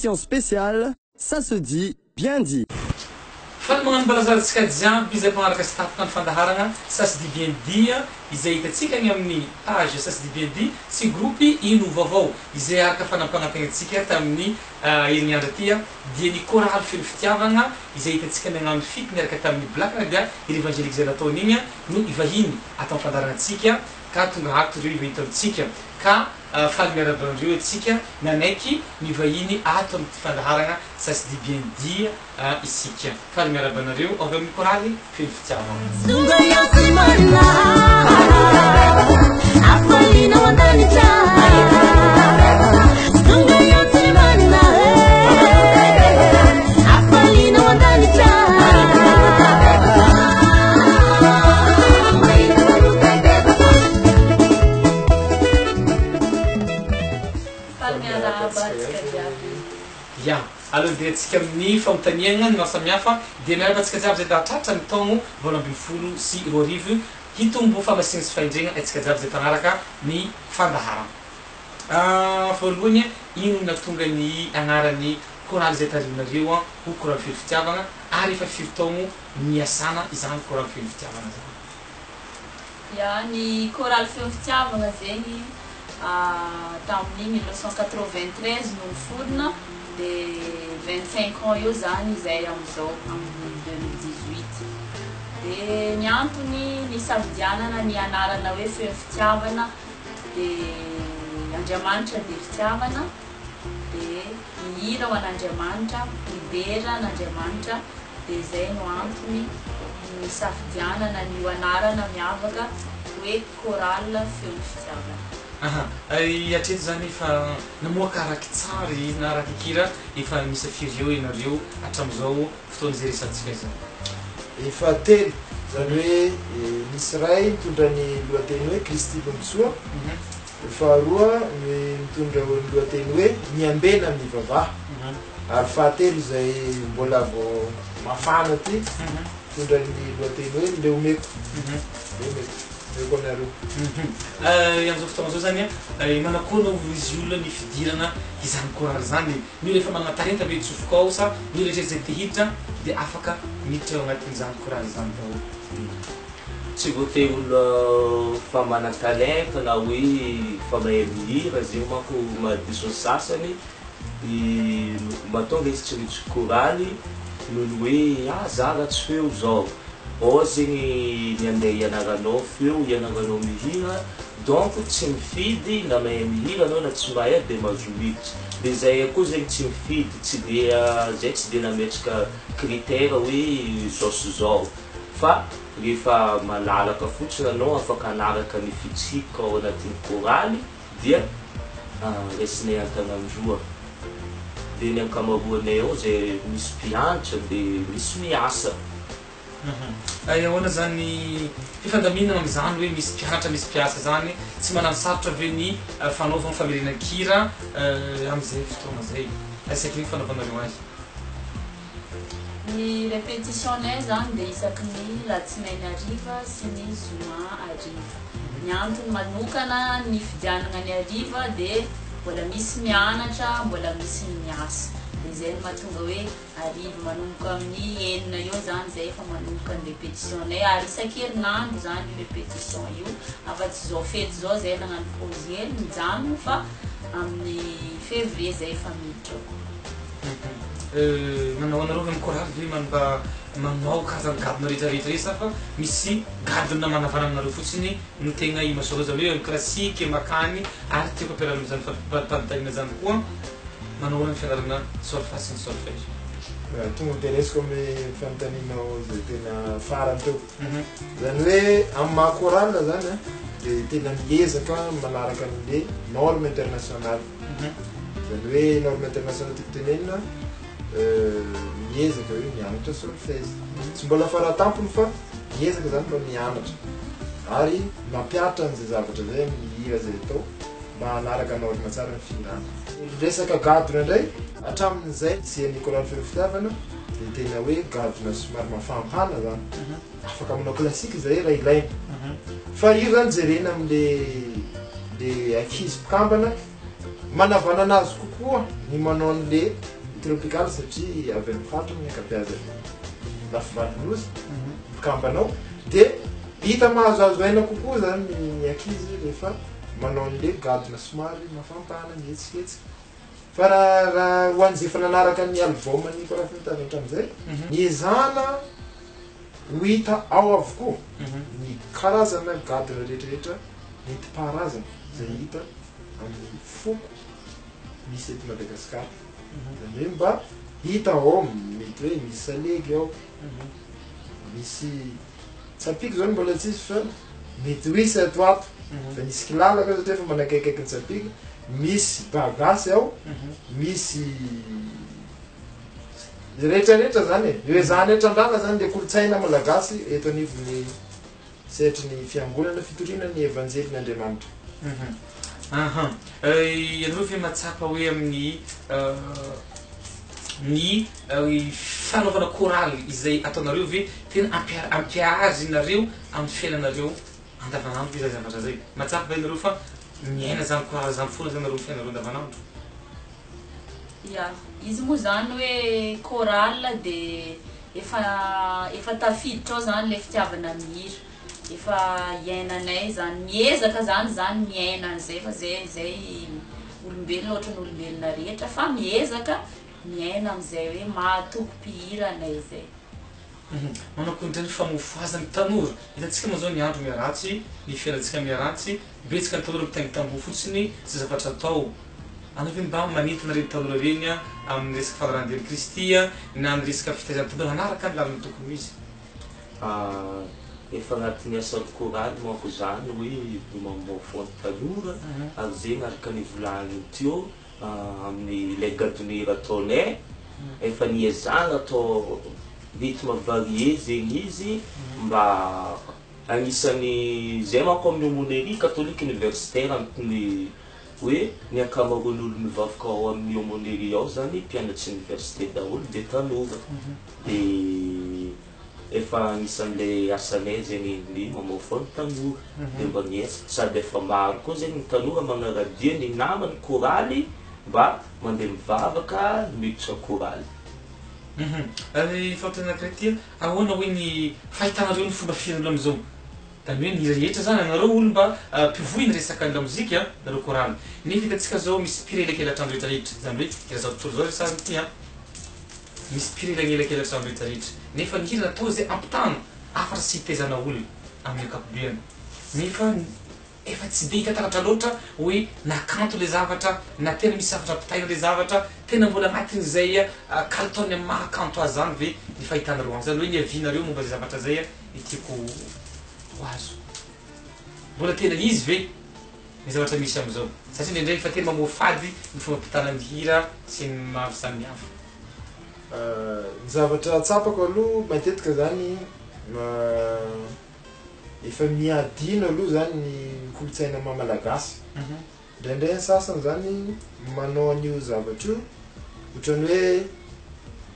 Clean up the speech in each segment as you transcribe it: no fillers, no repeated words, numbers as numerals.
Émission spéciale, ça se dit, bien dit. Faly magnano balazara antsika jiaby izay mpanaraka sy tapaka ny fandaharagna Ça se dit bien dit izay hitantsika agny amin'ny page Ça se dit bien dit sy groupe Ino Vaovao izay araka fanampagnategnantsika tamin'ny herignandro aty dia ny chorale feno fitiavagna izay hitantsika nagnano feat niaraka tamin'ny Black Nadia hira évangélique izay nataony igny no hivahiny ato amin'ny fandaharantsika ka tonga ato ireo hivahiny tamintsika ka faly miarahaba anareo antsika nanaiky ny vahiny ato amin'ity fandaharagna Ça se dit bien dit isika. Faly miarahaba anareo avy amin'ny Chorale Feno Fitiavana. Tonga eo tsy manina hafaliana ao an-danitra Tonga eo tsy manina hafaliana ao an-danitra Faly miarahaba antsika jiaby. Ya, aleo hidirantsika amin'ny fanontaniagna ny maro samihafa dia miarahaba antsika jiaby izay nahatratra ny taogno 2018 hitombo fahamasinana sy fahendregna antsika jiaby izay mpanaraka ny fandaharana. Voalohany, ino no nahatonga ny agnaran'ny chorale izay tarihinareo ho chorale feno fitiavagna ary efa firy taogno niasana izany chorale feno fitiavagna zany? Ya, ny chorale Feo Fitiavagna zegny tamin'ny 1993 no niforona de 25 ans eo zany izay amin'izao amin'ny 2018. De ny antony nisafidianana ny anarana hoe Feo Fitiavana de Andriamanitra de fitiavana de mihira ho an'Andriamanitra, midera an'Andriamanitra Dia izay no antony nisafidianana an'io anarana miavaka hoe Chorale Feon'ny Fitiavana. Aha, ary hatreto izany efa namoaka rakitsary na rakikira efa miisa firy eo ianareo hatramin'izao fotoana izay resahantsika izao? Efa telo, izany hoe nisy iray nitondra ny lohateny hoe Kristy Lombosoa, ny faharoa ny mitondra ny lohateny hoe Miambena mivavaha. Ary fahatelo izay mbola vao mafana ty, mitondra ny lohateny hoe Ndeha omeko, ndeha omeko, omeko anareo. Amin'izao fotoana izao zany an, manakoana ho izy olona ny fidirana izany chorale izany? Ny olona efa manana talenta ve hitsofoka ao sa ny olona rehetra izay te hiditra dia afaka miditra ao anatin'izany chorale izany daholo? Tsy voatery olona fa manan-talenta na hoe fa mahay mihira, zegny manko mahadiso ny sasany. Dia mahatonga izy tsy miditra chorale noho ny hoe ah za ratsy feo zao, ao zegny ny andeha hianaranao feo, hianaranao mihira, donc tsy mifidy na mahay mihira anao na tsy mahay dia mahazo miditra, dia zahay koa zegny tsy mifidy, tsy dia zay tsy dia nametraka critère hoe zao sy zao fa rehefa malalaka fotsiny anao afaka hanaraka ny fitsipika ao anatin'ny chorale Dia raisinay an-tanan-droa. Dia ny ankamaroanay ao izay misy mpianatra dia misy miasa. Ary ahoana izany fifandaminana amin'izany hoe misy mpianatra misy mpiasa izany? Tsy manano sarotra ve ny fanaovana famerenan-kira amin'izay fotoana izay? Isaky ny fanaovanareo azy? Ny répétition-nay zany dia isaky ny latsinainy hariva sy ny zoma hariva. Ny antony manokana nifidianana ny hariva dia mbola misy mianatra, mbola misy ny miasa. Dia izay no mahatonga hoe hariva manomboka amin'ny enina eo zany izay efa manomboka ny répétition-nay ary isan-kerinandro zany io répétition io afa-tsy izao fety izao izay nagnano pause hely nijanona fa amin'ny février izay efa miditra koa. Nanao anareo ve ny chorale ve mba manao karazana gadona rehetra rehetra ireny sa fa misy gadona manavana aminareo fotsiny no tegna imasoanareo zany hoe classique makany ary tiako ampiarahana amin'izany fampanontaniana zany koa manao ahoana ny fianarana solfa sy ny solfège? Tonga dia raisiko amin'ny fanontanianao izay tena farany teo. Izany hoe amin'ny maha chorale zany an, dia tena miezaka manaraka an'le norme internationale. Izany hoe norme internationale tiako tenenina, miezaka hoe mianatra solfège. Tsy mbola faratampony fa miezaka zany mba mianatra ary mampihatra an'izay zavatra izay amin'ny hira izay atao mba hanaraka norme tsara ny fihirana. Resaka gadona indray, hatramin'izay nisian'ny chorale Feo Fitiavana dia tena hoe gadona somary mafampana zany. Afaka manao classique izay raha ilaina. Fa io zany jerena amin'le le ankizy mpikambana manavanana azy kokoa. kokoa ny manao an'le tropical satria avy amin'ny faritra ny ankabeazany lafivalon'Nosy mpikambana ao, dia hita mahazoazo aina kokoa zany ny ankizy rehefa manao an'le gadona somary mafampana, mihetsiketsika. Fa raha raha ho an'izay efa nanaraka ny album ny Chorale Fenotaza hatramin'izay, niezahana ho hita ao avokoa ny karazana gadona rehetrarehetra nentim-paharazana izay hita amin'ny foko misy eto Madagasikara. Izany hoe mba hita ao, mety hoe misy salegy ao, misy tsapiky zao no mbola tsisy fa mety ho hisy ato ato, fa nisy kilalaka satria efa manakaikaiky ny tsapiky, misy bagasy ao, misy rehetrarehetra zany e, eo ezahana trandrahana zany le kolontsaina malagasy eto anivon'ny sehatry ny fiangonana fitoriana ny evanjelin'Andriamanitra. Aha. Ianareo ve mahatsapa hoe amin'ny ny fanaovana chorale izay ataonareo ve tena ampiaharinareo amin'ny fiainanareo andavanandro ve izay zavatra izay? Mahatsapa ve ianareo fa miaina izany chorale izany foana zany nareo amin'ny fiainanareo andavanandro? Ya, izy moa zany hoe chorale de efa efa tafiditra ao zany le fitiavana mihira, efa iainanay zany, miezaka zany zany miaina an'izay fa zay zay olombelona ohatran'ny olombelona rehetra fa miezaka miaina amin'izay hoe mahatoky mpihira anay zay. Manao akory indray ny famofohazan'ny tanora? Hitantsika moa zao ny andro miharatsy, ny fiainantsika miharatsy, betsaka ny tanora mitaingi-tamboho fotsiny tsy zavatra atao. Anao ve mba manintona ireny tanora ireny amin'ny resaka fanarahan-dia an'i Kristy na amin'ny resaka fitaizana tanora hanaraka ny lalana tokony ho izy? Efa agnatin'ny asan'ny chorale manko zany hoe ny mamofoha ny tanora ary zegny araka ny volagniny teo amin'ny ilay gadonera ataonay efa niezahana atao rythme varié zegny izy mba agnisan'ny zay manko amin'ny aumônerie catholique universitaire amin'ny hoe ny ankamaroan'ny olo mivavaka ao amin'ny aumônerie ao zany mpianatry université daholo de tanora de efa agnisan'le asanay zegny ny mamoafo ny tanora de mba miezaka sady efa maro koa zegny ny tanora magnaradia ny namany chorale mba mandeha mivavaka miditra chorale. Ary fanontaniana anankiray ity, ahoana hoy ny fahitanareo ny fomba fihiran'olo amin'izao? Zany hoe ny rehetra zany, anareo olo mba mpivoy ny resaka ny lamozika, nareo chorale. Nefa hitantsika zao misy mpirelakelantrano rehetra rehetra, zany hoe eran'izao tontolo izao resahana ity an. Misy mpirelagnelakelantrano rehetra rehetra. Nefa ny hira natao izay ampitana hafatra sy hitaizana olona amin'ny ankapobeany. Nefa efa tsy dia hita taratra loatra hoe na kanto ilay zavatra na tena misy zavatra ampitaina ilay zavatra, tena mbola anatin'izay kalitaony amin'ny maha kanto azy izany ve ny fahitanareo azy? Izany hoe ny avis-nareo momba izay zavatra izay no tiako ho azo. Mbola tena izy ve ny zavatra misy amin'izao? Satria indraindray efa tena mamoafady ny fomba ampitana ny hira sy ny maro samihafa. Ny zavatra tsapako aloha matetika zany efa miha-adino aloha zany ny kolontsaina maha malagasy. Indraindray ny sasany zany manao an'io zavatra io ohatran'ny hoe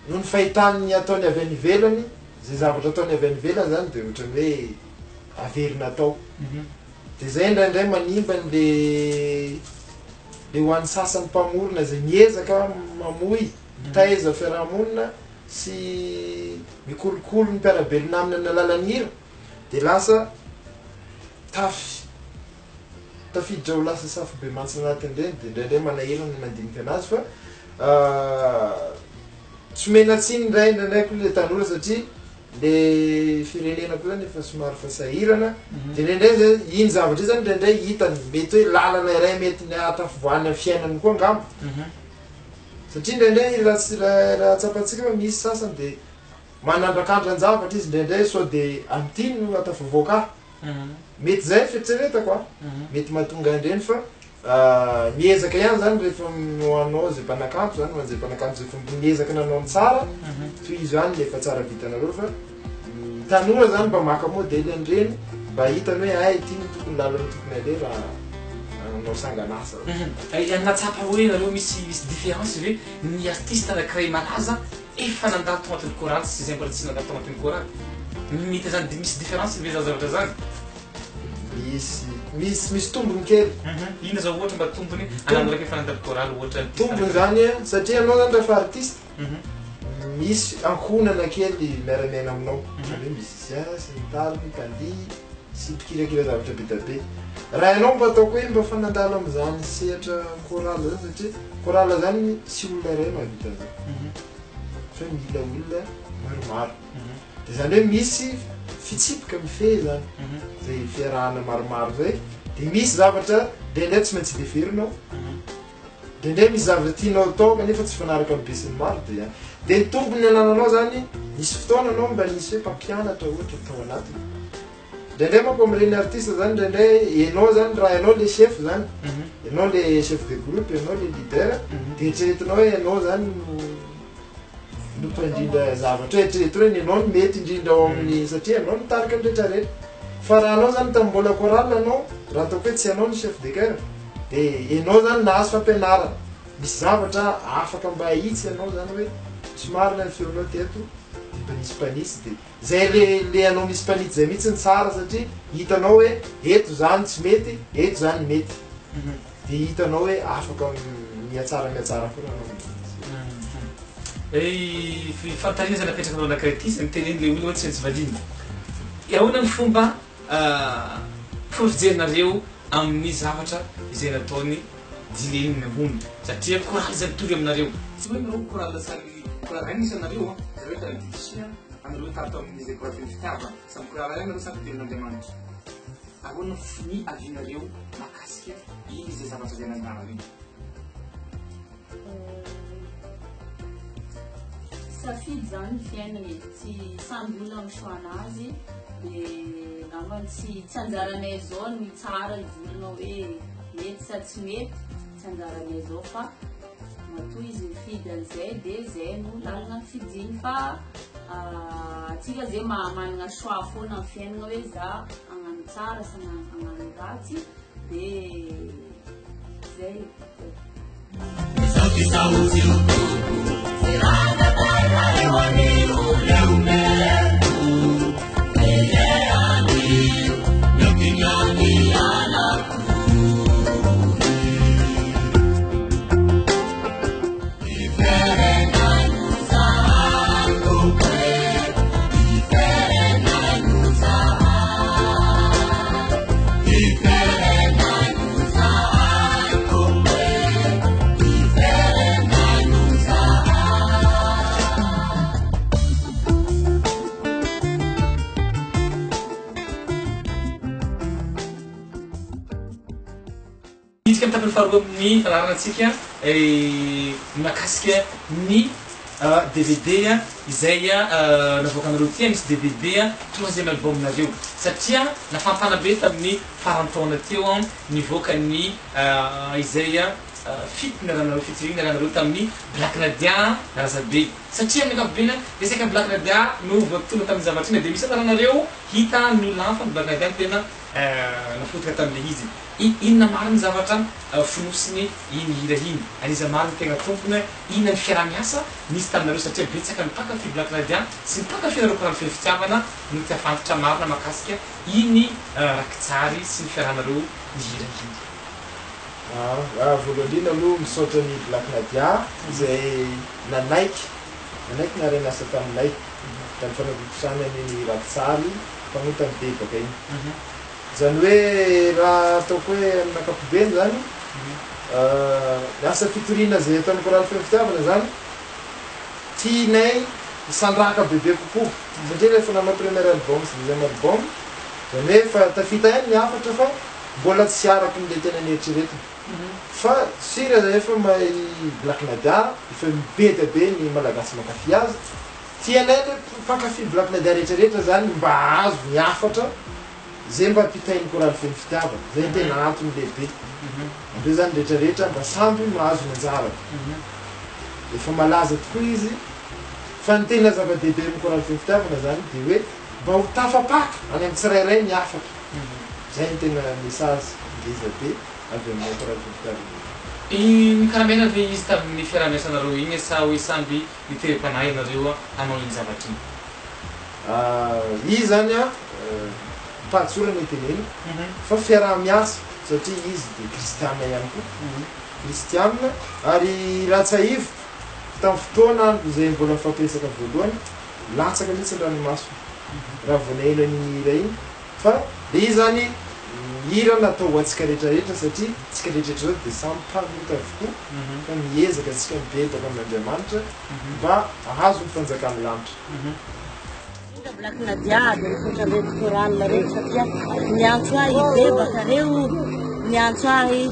noho ny fahitany ny ataony avy any ivelany, zay zavatra ataony avy any ivelany zany de ohatran'ny hoe averina atao. De zay indraindray manimba an'le le ho an'ny sasany mpamorona zay miezaka mamoy, mitaiza fiarahamonina sy mikolokolo ny mpiara-belona aminy amin'ny alalan'ny hira de lasa tafy tafiditra ho lasa safobemantsina anatin'ireny de indraindray manahirana ny mandinika anazy fa tsy omena tsiny indray indraindray koa le tanora satria le firenena koa zany efa somary fa sahirana de indraindray zay iny zavatra iny zany indraindray hitany mety hoe lalana iray mety ny ahatafavoahany amin'ny fiainany koa angamba satria indraindray raha tsy raha raha tsapantsika fa misy sasany de manandrakandran-javatra izy indraindray sao de amin'ity no ahatafavoaka ahy. Mety zay ny fieritreretako a, mety mahatonga an'ireny fa miezaka ihany zany rehefa ho anao zay mpanakanto zany, ho an'izay mpanakanto zay efa miezaka nanao ny tsara, tohizo ihany le efa tsara vitanareo fa ny tanora zany mba maka modely an'ireny mba hitany hoe hay ity no tokony lalana tokony aleha raha hanao sangan'asa. Nahatsapa hoe nareo misy misy différence ve ny artiste anakiray malaza Efa nandalo tao anatin'ny chorale sy izay mbola tsy nandalo tao anatin'ny chorale. Mety zany misy différence ve zany zavatra zany? Misy misy misy tombony kely. Inona zao ohatra mba tombony anananareo efa nandalo chorale ohatra ny Tombony zany a, satria ianao zany rehefa artiste, misy ankohonana kely miara-miaina aminao, izany hoe musicien sy ny tariny, mpandihy sy mpikirakira zavatra be dia be. Raha ianao mba ataoko hoe mba efa nandalo amin'izany sehatra chorale zany satria chorale zany tsy olona iray mahavita an'izany fa mila olona maromaro. Dia izany hoe misy fitsipika mifehy izany, izay fiarahana maromaro izay, dia misy zavatra indraindray tsy maintsy leferinao, indraindray misy zavatra tianao atao kanefa tsy mifanaraka amin'ny besinimaro dia dia ny tombony anananao izany, nisy fotoana anao mba nisy hoe mpampianatra ohatra tao anatiny. Indraindray manko amin'ireny artiste zany indraindray ianao zany raha ianao le chef zany, ianao le chef de groupe, ianao le leader, dia eritreretinao hoe ianao zany no no mpandrindra zavatra hoe eritreretinao hoe ny anao no mety indrindra ao amin'ny satria ianao no mitarika ny rehetra rehetra. Fa raha anao zany tamin'ny mbola chorale ianao, raha ataoko hoe tsy ianao ny chef de chœur, dia ianao zany nahazo fampianarana, misy zavatra afaka mba ahitsy ianao zany hoe tsy marina ny feonao teto, dia mba nisy mpanisy dia Zay le le anao misy mpanitsy zay mihitsy ny tsara satria hitanao hoe eto zany tsy mety, eto zany mety. De hitanao hoe afaka mihatsara mihatsara foana anao. Ey, fanontaniana izay napetrakanao anankiray ity izay niteneniny ilay olona hoe tsy maintsy valiana. Ahoana ny fomba fomba fijerinareo amin'ny zavatra izay nataony Dilene hono satria chorale izay mitovy aminareo. Tsy hoe nareo chorale samy chorale iray misy anareo an, zareo tany Didisia, anareo tato amin'ny izay chorale feno fitiavana, samy chorale iray nareo samy tenin'Andriamanitra. Ahoana ny avis-nareo mahakasika iny izay zavatra izay nandalo iny? Safidy zany ny fiainana e, tsy samby olona amin'ny choix anazy de angambany tsy tsy anjaranay zao ny mitsara hivolagna hoe mety sa tsy mety, tsy anjaranay zao fa matoa izy nifidy an'izay de zay no lalana nifidiny fa atsika zay manana choix foana amin'ny fiainana hoe za hagnano tsara sa hagnano ratsy de zay. Hiditra amin'ny tapany faharoa amin'ny fandaharana antsika mahakasika ny DVD izay navoakanareo ity, misy DVD troisième album nareo satria nafampana be tamin'ny faran'ny taona teo nivoaka ny izay feat niarahanareo featuring niarahanareo tamin'ny Black Nadia Razabe satria amin'ny ankapobeny resaka Black Nadia no voatonona tamin'ny zavatra iny dia misy anaranareo hita ny olona hafa ny Black Nadia no tena nafototra tamin'ilay izy. Inona marina ny zavatra fonosiny iny hira iny? Ary iza marina no tegna tompony? Inona ny fiaraha-miasa nisy taminareo satria betsaka ny mpankafy Black Nadia sy ny mpankafy anareo Chorale Feno Fitiavana no tia fantatra marina mahakasika iny rakitsary sy ny fiarahanareo mihira iny. Voalohany indrindra aloha misaotra an'i Black Nadia izay nanaiky nanaiky niara-niasa taminay tamin'ny fanatontosana an'iny rakitsary mpanota mibebaka iny. Izany hoe raha ataoko hoe amin'ny ankapobeny izany, ny asa fitoriana izay ataon'ny Chorale Feno Fitiavana izany, tianay hisandrahaka bebe kokoa satria rehefa nanao premier album sy deuxième album, izany hoe efa tafita ihany ny hafatra fa mbola tsy araky ny le tena neritreretina. Fa sur zay efa mahay Black Nadia, efa be dia be ny Malagasy mankafy azy, tianay le mpankafy Black Nadia rehetra rehetra zany mba hahazo ny hafatra zay mba ampitain'ny Chorale Feno Fitiavana, zay no tena antony lehibe. Andreo zany rehetra rehetra mba samby mahazo ny anjarany. Efa malaza tokoa izy fa ny tena zava-dehibe amin'ny Chorale Feno Fitiavana zany dia hoe mba ho tafapaka any amin'ny tsirairay ny hafatra. Zay no tena message ngeza be avy aminay Chorale Feno Fitiavana io. I nikaramena ve izy tamin'ny fiaraha-miasanareo iny sa hoe samby niterim-panahy ianareo hanao iny zavatra iny? Izy zany an, Am-pahatsorana iteneniko fa fiaraha-miasa satria izy dia kristiana ihany koa, kristiana ary raha tsiahiviko tamin'ny fotoana izay mbola nifampiresaka voalohany, latsaka mihitsy ny ranomasony raha vao naheno an'iny hira iny fa le izy zany hira natao ho antsika rehetrarehetra satria tsika rehetrarehetra zao dia samy mpanota avokoa fa miezaka tsika mibebaka amin'Andriamanitra mba hahazo ny fanjakan'ny lanitra. Indrindra Black Nadia dia misaotra an'ireto chorale ireto satria niantso ahy hibebaka reo, niantso ahy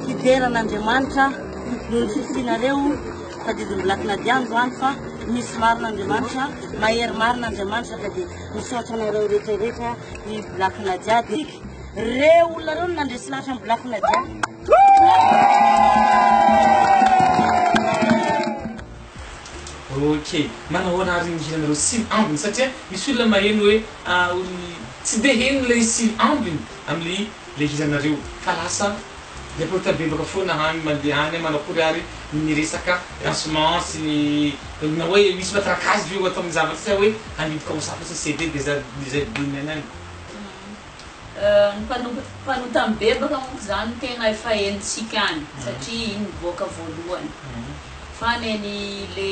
hidera an'Andriamanitra noho ny fisianareo. Tadidin'i Black Nadia androany fa misy marina Andriamanitra, mahery marina Andriamanitra ka dia misaotra anareo rehetra rehetra i Black Nadia dia reo olona reo no nandresy lahatra an'i Black Nadia. Ok, manahoana ary ny hiranareo sivy ambiny satria misy olona maheno hoe tsy de heno le sivy ambiny amle le hiranareo fa lasa le mpanota bebaka foana hany mandeha any manakory ary ny resaka lancement sy ny na hoe misy matracage ve ho atao amin'ny zavatra sa hoe hamidy comme ça fotsiny CD de za zay vidiny any any. Ny mpanota mibebaka monko zany tena efa henontsika any satria iny niboaka voalohany fa neny le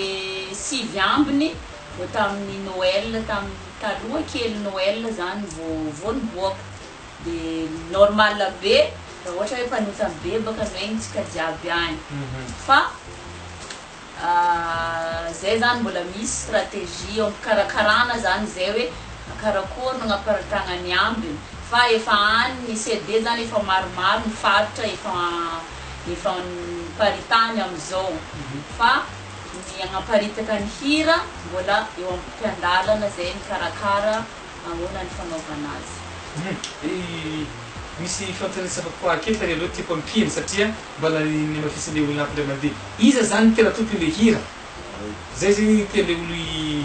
9 ambiny vao tamin'ny Noël tamin'ny taloha kely Noël zany vao niboaka de normal be raha ohatra hoe mpanota mibebaka no henontsika jiaby any fa Zay zany mbola misy stratégie eo ampikarakarana zany zay hoe karakory no agnaparitahagna ny ambiny fa efa any ny CD zany efa maromaro ny faritra efa efa niparitahany amizao fa ny agnaparitaka ny hira mbola eo ampiandalana zay mikarakara ahoana ny fanaovana azy. Misy fanontaniana koa kely tary aloha tiako ampiana satria mbola namafisin'ilay olona hafa indray mandeha. Iza zany no tena tompon'ilay hira? Zay zegny tian'ilay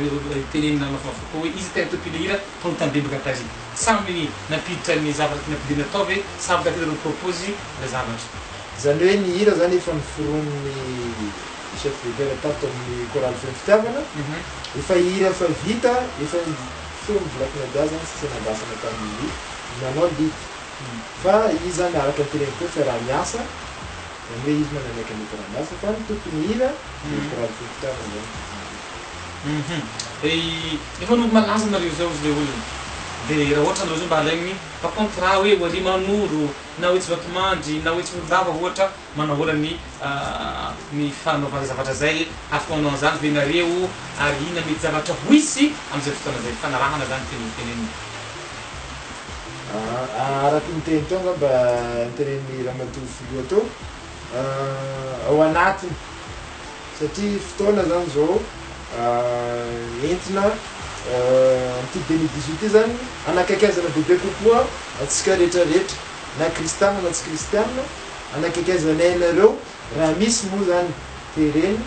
olo tenenina mafimafy kokoa hoe iza tena tompon'ilay hira fa notambembaka tary. Samy nampiditra ny zavatra tiana ampidirina tao ve sa afaka tena ni-propose ilay zavatra? Izany hoe ny hira zany efa noforonin'ny chef de chœur tato amin'ny chorale Feno Fitiavana, efa hira efa vita, efa feon'i Black Nadia zany sisa nandrasana tamin'ny nanao lead. Fa izy zany araka ny teneniko teo fiaraha-miasa, zany hoe izy moa nanaiky an'io fiaraha-miasa fa ny tompony hira dia chorale Feno Fitiavana zany ny tompony hira. Efa no malaza nareo zao ry le olona de raha ohatra nareo zao mba alaigny par contre raha hoe Wary Manoro na hoe Tsivatomandry na hoe Tsivolondava ohatra manao ahoana ny ny fanaovana zavatra zay afaka manao an'izany ve nareo ary inona mety zavatra ho hisy am'izay fotoana zay fanarahana zany tiany ho tenenina. Araka ny teny teo angamba notenenin'ny ramatoa filoha teo, ao anatiny satria fotoana zany zao entina amin'ity 2018 ity zany hanakaikaizana bebe kokoa antsika rehetra rehetra na kristiana na tsy kristiana hanakaikaizanay anareo raha misy moa zany tereny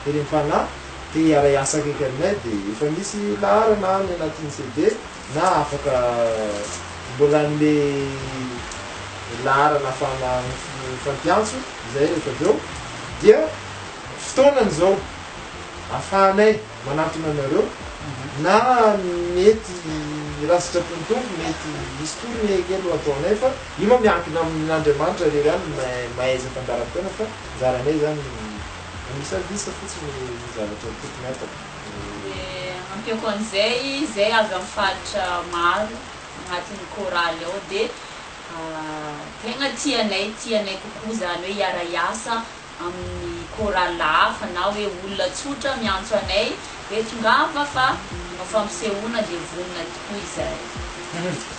terem-panahy te hiara-hiasa akaiky aminay dia efa misy laharana any anatin'ny CD na afaka mbola hanome laharana ahafahana mifampiantso izay rehefa avy eo dia fotoanany izao ahafahanay manantona anareo na mety raha sitrapon'ny Tompo mety hisy tournée kely ho ataonay fa io moa miankina amin'Andriamanitra irery ihany no mahay izay fandaharam-potoana fa anjaranay izany mamisavisa fotsiny ny zavatra tokony hatao. Dia ampiako an'izay, izay avy amin'ny faritra maro agnatin'ny chorale ao dia tegna tianay, tianay kokoa izany hoe hiara-hiasa amin'ny chorale hafa na hoe olona tsotra miantso anay hoe tongava fa hanao fampisehoana dia vonona tokoa izahay.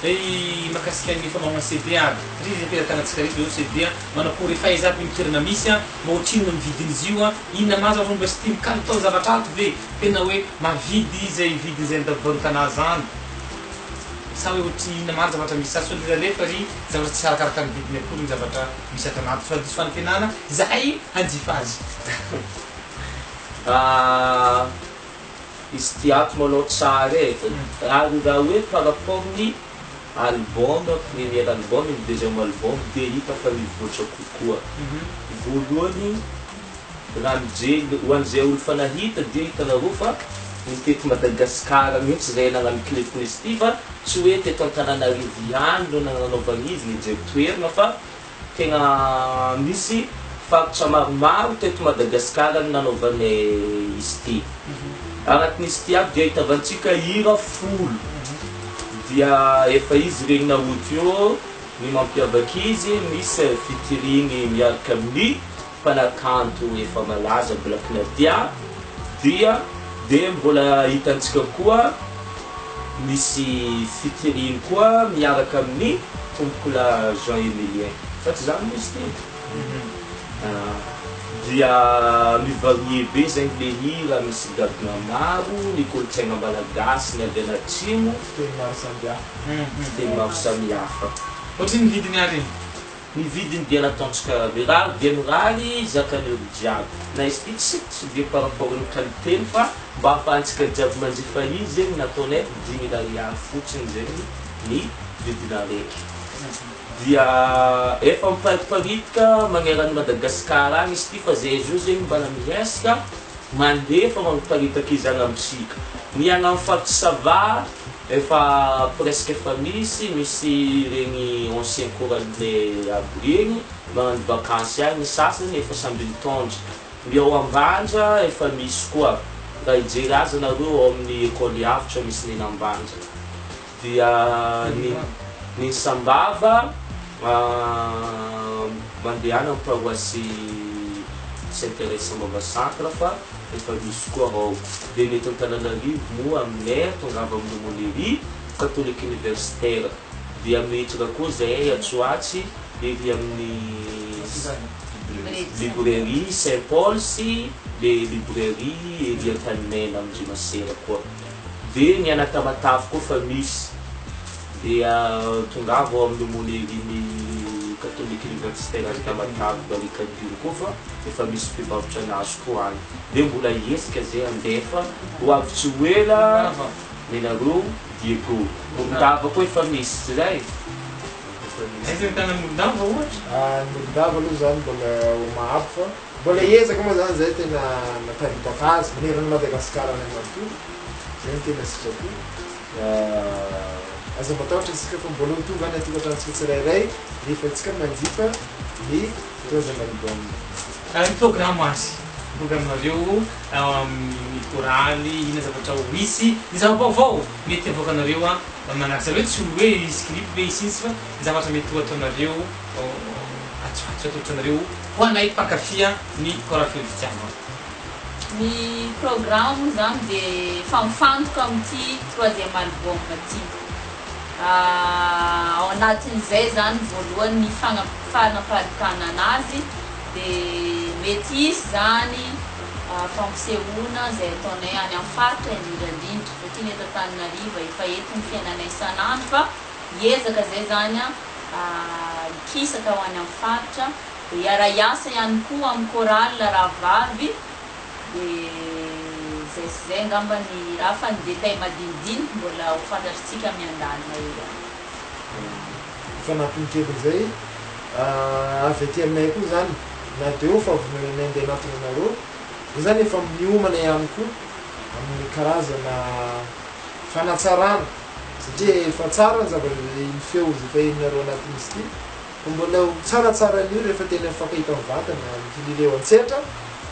Hey, mahakasika ny famaohana CD ary, satria izy am-pelatanantsika rehetra izao CD, manakory fahaiza aby ny toerana misy, mba ohatrinona ny vidin'izy io, inona marina fomba sy tiany kalitao zavatra ato ve tena hoe mahavidy izay vidiny izay andavarotana azy any sa hoe ohatrinona marina zavatra misy ato sao dia alefa ry zavatra tsy arakaraka ny vidiny akory ny zavatra misy ato anaty fa diso fanantenana izahay hanjifa azy. Izy ity ato manao tsara e, ary raha hoe par rapport ny album, premier album ny deuxième album dia hita fa mivoatra kokoa. Voalohany raha mijery ho an'izay olo fa nahita dia hitanareo fa. Nitety Madagasikara mihitsy zahay nagnano clip-n'izy ity fa tsy hoe teto Antananarivo ihany no nagnanaovana izy nijery toerana fa tegna misy faritra maromaro teto Madagasikara no nanaovanay izy ity. Agnatin'izy ity aby dia ahitavantsika hira folo dia efa izy regny naoty eo ny mampiavaka izy misy featuring miaraka amin'ny mpanakanto efa malaza Black Nadia dia dia mbola hitantsika koa misy featuring koa miaraka amin'ny Tompokolahy Jean Emilien fa tsy zany moa izy ity dia mi-varier be zegny le hira misy gadona maro ny kolontsaigna malagasy ny avy any atsimo Fiteny maro samihafa. Fiteny maro samihafa. Ohatrin'ny vidiny ary? Ny vidiny dia nataontsika mirary dia mirary zakan'ny olo jiaby. Na izy ity tsy tsy dia par rapport ny qualité-ny fa mba ahafahantsika jiaby manjifa izy zegny nataonay 5000 ariary fotsiny zegny ny vidina araiky. Dia efa mipariparitaka magneran'i Madagascar agny izy ity fa zay zao zegny mbala mihesika mandefa magniparitaka izy agny amintsika. Ny agny amin'ny faritry Sava Efa presque efa misy, misy ireny ancien chorale aby ireny magnano vacance agny ny sasany efa samby mitondra, ny ao Ambanja efa misy koa, raha hijery azy nareo ao amin'ny école Avotra misy neny Ambanja, dia ny ny Sambava mandehana amin'ny paroasy Saint Thérèse Sambava centre fa efa misy koa ao. Dia ny eto Antananarivo moa aminay tongava amin'ny Aumônerie Catholique Universitaire. Dia mihitraka koa zahay atsy ho atsy ery amin'ny Librairie Saint Paul sy le Librairie ery Antanimena amin-dry Masera koa. Dia ny any Tamatave koa fa misy. Dia tongava ao amin'ny Aumônerie-n'ny Catholique Universitaire any Tamatave Barikadimy koa fa efa misy mpivarotra anazy koa any. Dia mbola hihetsika zay handefa ho avy tsy ho ela nenareo Diego. Morondava koa efa misy tsy zay? Efa misy. Aiza ahitana ny Morondava ohatra? Ny Morondava aloha zany mbola ao Mahabo fa mbola hiezaka moa zany zay tena naparitaka azy manerana an'i Madagasikara ray manontolo, zay no tena sitrapo. Aza matahotra isika fa mbola ho tonga any an-tokantranontsika tsirairay rehefa tsika manjifa ny troisième album. Ny programme azy, ny programme-nareo amin'ny choraly, inona zavatra ho hisy, ny zava-baovao mety havoakanareo manaraka, izany hoe tsy hoe hisy clip ve hisy inona fa ny zavatra mety ho ataonareo atsy ho atsy atolotra anareo ho anay mpankafy ny chorale Feo Fitiavana. Ny programme moa izany dia efa mifantoka amin'ity troisième album ity. Ao anatin'izay izany voalohany ny fanaparitahana anazy dia mety hisy izany fampisehoana izay ataonay any amin'ny faritra indrindra indrindra satria ny eto Antananarivo efa eto ny fiainanay isan'andro fa hiezaka izay izany hikisaka ho any amin'ny faritra dia hiara-hiasa ihany koa amin'ny chorale rahavavy Dia izay sy izay angamba ny raha fa ny détail madinidinika mbola ho fantatritsika miandalina eo ihany. Fanampiny kely izay, avy aty aminay koa izany, na dia eo fahavononanay andeha hanatona anareo, dia izany efa miomana ihany koa amin'ny karazana fanatsarana, satria efa tsara ny zavatra, ny feo izay efa henonareo anatin'izy ity, Fa mbola ho tsaratsara an'io rehefa tena mifankahita mivantana amin'ny eo an-tsehatra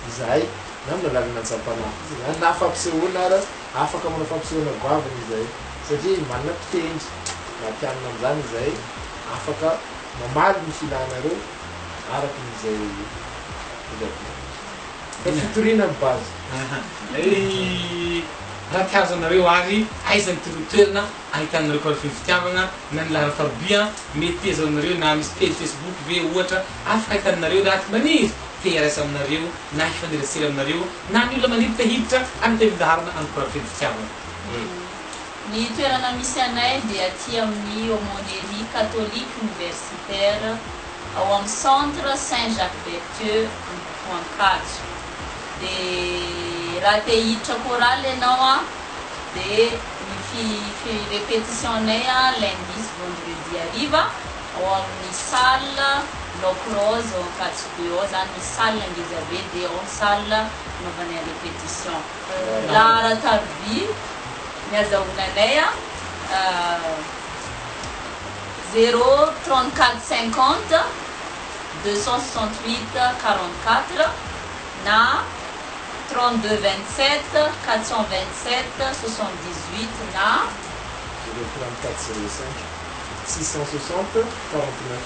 izahay na amin'ny alalan'ny antsampanahy fotsiny izany na fampisehoana ara afaka manao fampisehoana goavana izahay satria manana mpitendry matihanina amin'izany izahay afaka mamaly ny filanareo araka izay tadiavinareo. Fa fitoriana ny base. Raha te hahazo anareo ary aiza ny toerana ahitanareo chorale feno fitiavagna na ny laharam-faharoa mety azahoanareo na misy pejy facebook ve ohatra afaka ahitanareo raha ty maniry te hiarasa aminareo na hifanerasera aminareo na ny olona maniry te hiditra any tevin-daharana any chorale feno fitiavagna. Ny toerana misy anay dia aty amin'ny Aumônerie Catholique Universitaire ao amin'ny Centre Saint Jacques Berthieu Ambohipo-Ankatso. Dia raha te hiditra chorale ianao an, dia ny fi fi repetition nay an lundi sy vendredi hariva. Ao amin'ny salle Lac Rose ao Ankatso-be ao zany misy salle ngeza be dia ao ny salle anaovanay répétition. Laharan-tariby ny azahoana anay a zéro 34 50 268 44 na 32 27 427 78 na 0 34 05 660 49.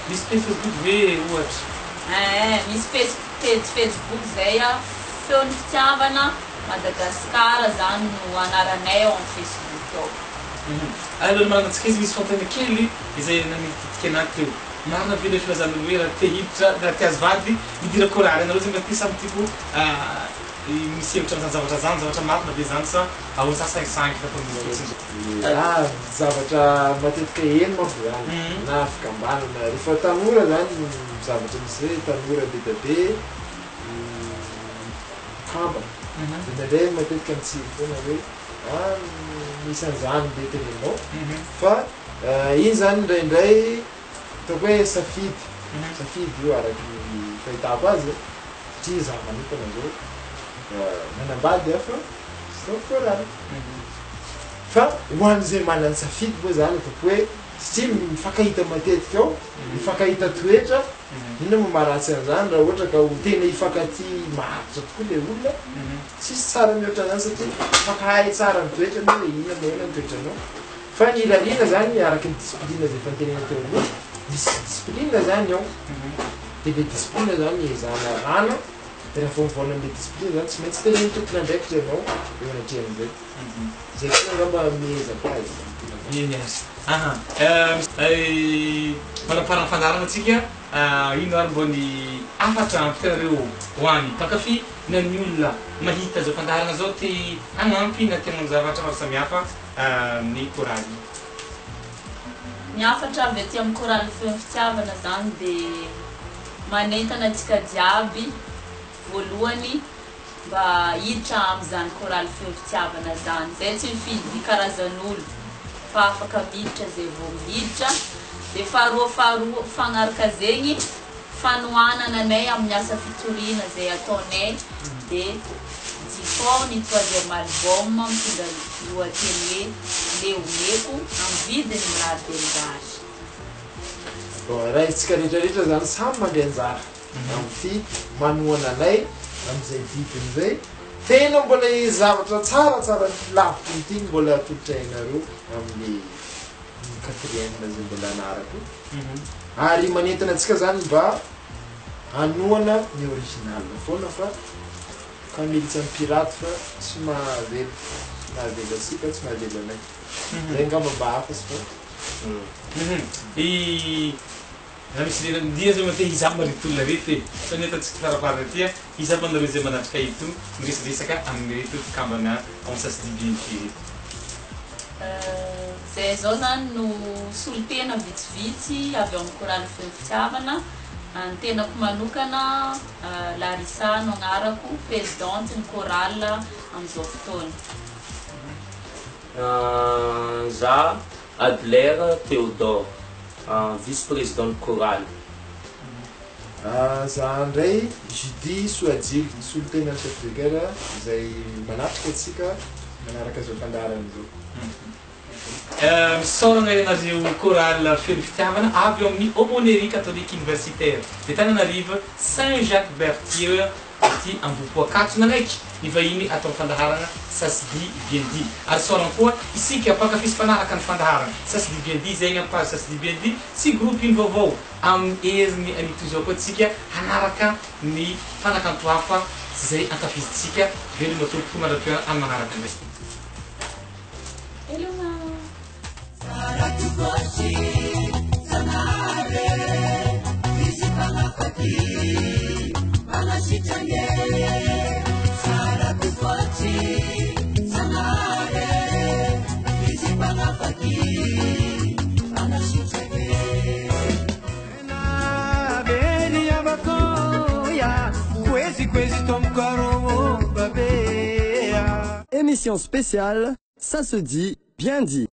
Misy page Facebook ve ohatra? Eh, misy page Facebook zay a, Feon'ny Fitiavana Madagasikara zany no anaranay ao amin'ny Facebook ao. Alohan'ny maranantsika izy, misy fanontaniana kely izay nanitikitika anahy teo. Marina ve ilay filazan'olo hoe raha te hiditra, raha te hahazo vady, midira chorale? Ianareo zay mba te samy tiako misy hevitra amin'izany zavatra izany, zavatra marina ve izany sa ahoana sa sangisangy fataon'olo fotsiny? Ah, zavatra matetika heno manko zany, na fikambanana, rehefa tanora zany zavatra misy hoe tanora be dia be mikambana, dia indraindray matetika mitsiry foana hoe ah misy an'izany le teneninao, fa iny zany indraindray ataoko hoe safidy, safidy io araky ny fahitako azy e, satria za manokana zao manambady aho fa tsy tao chorale, fa ho an'izay manan-tsafidy moa zany ataoko hoe satria mifankahita matetika ao, mifankahita toetra, inona moa maharatsy an'izany raha ohatra ka ho tena hifankatia maharitra tokoa le olona, tsisy tsara mihoatra an'izany satria mifankahay tsara ny toetrany hoe inona na inona ny toetranao, fa ny irariana zany araky ny discipline zay efa notenenina teo aloha, misy discipline zany ao, de le discipline zany ezahana arahana, de raha vao mivaona am'le discipline zany tsy maintsy tenenin'ny tompon'andraikitra ianao eo anatrehan'izay, zay koa angamba miezaka azy. Eny ary. Aha. Manaparana fandaharana antsika, ino ary mbô ny hafatra ampitanareo ho an'ny mpankafy na ny olona mahita zao fandaharana zao te hagnampy na te hagnano zavatra maro samihafa amin'ny chorale? Ny hafatra avy aty amin'ny chorale Feon'ny Fitiavana zany dia manentana antsika jiaby voalohany mba hiditra amin'izany chorale Feon'ny Fitiavana zany. Zay tsy mifidy karazan'olo fa afaka miditra zay vao miditra. Dia faharoa faharoa fagnaraka zegny fanohanana anay amin'ny asa fitoriana zay ataonay dia Jifaho ny troisième album mitondra lohateny hoe Leomeko amin'ny vidiny mirary dia mirary. Bon, raha isika rehetra rehetra zany samy mandray anjara amin'ity manohana anay amin'izay vidiny izay, tena mbola zavatra tsara tsara lavitry ny ity no mbola atolotray anareo amin'ny quatrième izay mbola anarako, ary manentana antsika zany mba hanohana ny original foana fa ka militsy amin'ny pirate fa tsy mahavelo, tsy mahavelo antsika, tsy mahavelo anay. Zay angamba mba hafa sy fa. I raha misy lera dia zao te hizapa ry tolona reto e! Fa ny ataontsika farafarany aty a, hizapa anareo izay manatrika eto miresadresaka amin'ireto mpikambana ao amin'ny Sasy DBNP ireto. Zay zao zany no solontena vitsivitsy avy ao amin'ny Chorale Feon'ny Fitiavana. Ny tenako manokana Larissa no agnarako, présidente ny chorale amin'izao fotoana. Za Adler Théodore, vice président ny chorale. Za indray Judy Soajily, solontena ny chef de chœur izay manatrika antsika manaraka izao fandaharana izao. Misaorana ianareo chorale Feno Fitiavana avy ao amin'ny Aumônerie Catholique Universitaire de Tananarive Saint Jacques Berthier aty Ambohipo Ankatso nanaiky ny vahiny ato amin'ny fandaharana Ça se dit bien dit. Ary isaorana koa isika mpankafy sy mpanaraka ny fandaharana Ça se dit bien dit izay eny amin'ny page Ça se dit bien dit sy groupe ino vaovao amin'ny heriny anio toy izao koa tsika hanaraka ny mpanakanto hafa izay ankafizintsika. Veloma tompoko mandra-pihaona amin'ny manaraka indray. Veloma. Émission spéciale, ça se dit, bien dit.